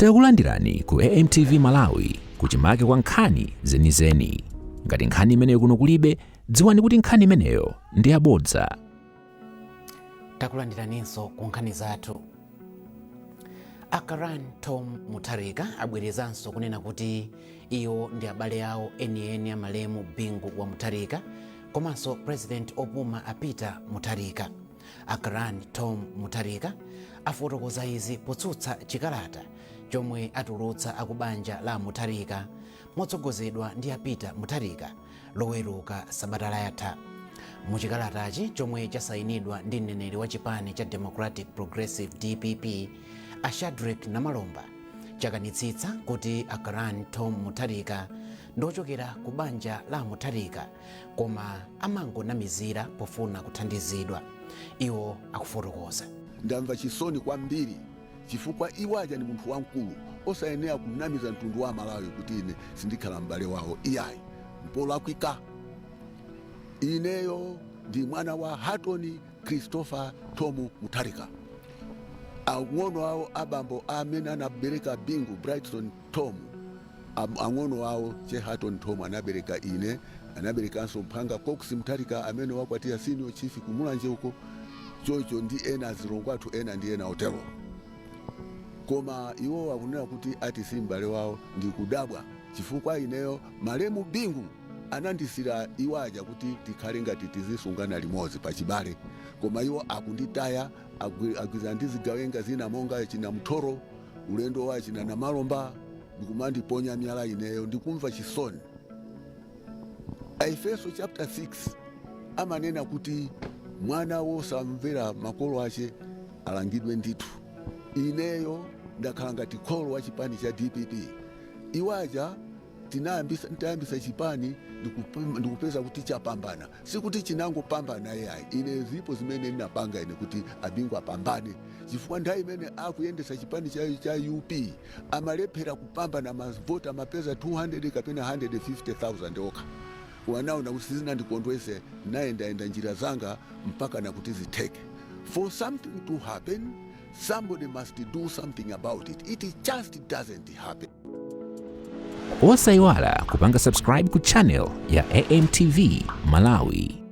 Takulandirani ku AMTV Malawi, kuchimake kwa nkhani zenizeni. Ngati nkhani imeneyo kuno kulibe, dziwani kuti nkhani imeneyo ndi yabodza. Takulandiraninso ku nkhani zathu. A Karan Tom Mutharika abwerezanso kunena kuti iwo ndi abale awo enieni amalemu Bingu wa Mutharika komanso President opuma a Peter Mutharika. A Karan Tom Mutharika afotokoza izi potsutsa chikalata chomwe atulutsa akubanja la Mutharika motsogozedwa ndi a Peter Mutharika Loweruka sabata latha. Muchikalatachi, chomwe chasayinidwa ndi mneneri wa chipani cha Democratic Progressive, DPP, a Shadric Namalomba, chakanitsitsa kuti a Karan Tom Mutharika ndochokera ku banja la Mutharika, koma amangonamizira pofuna kuthandizidwa. Iwo akufotokoza. Ndamva chisoni kwambiri chifukwa iwo aja ni munthu wamkulu osayenera kunamiza mtundu wa Malawi kuti ine sindikhala m'bale wawo. Iyayi, mpolakwika. Ineyo ndi mwana wa Hatton Christopher Tom Mutharika. Ang'ono awo abambo amene anabereka Bingu, Brighton Tom, ang'ono awo che Hatton Tom anabereka ine, anaberekanso mphanga Cox Mutharika amene wakwatira senior chief kumulanje uko chocho, ndi ena azilongo athu ena ndi ena otero. Koma iwo akunena kuti ati si m'bale wawo. Ndikudabwa chifukwa ineyo malemu Bingu anandisira iwo aja kuti tikhale ngati tizisungana limodzi pachibale, koma iwo akunditaya, agwirizana ndi zigawenga zina monga china Mthoro, ulendo wa china Namalomba, ndikumandiponya miyala ineyo. Ndikumva chisoni. Aefeso chapter 6 amanena kuti mwana wosamvera makolo ache alangidwe ndithu. Ineyo ndakhala ngati kholo wa chipani cha DPP. Iwaja tayambisa chipani, ndikupeza kuti chapambana. Sikuti chinangopambana, yayi. Ine zipo zimene ndinapanga ine kuti abingu apambane, chifukwa nthawi imene akuyendesa chipani cha UP amalephera kupambana mavoti, amapeza 200 kapena 150,000 okha. Wanaona kuti sizinandikondwese, nayendayenda njira zanga mpaka nakuti zitheke. For something to happen, somebody must do something about it. It just doesn't happen. Osayiwala kupanga subscribe ku channel ya AMTV Malawi.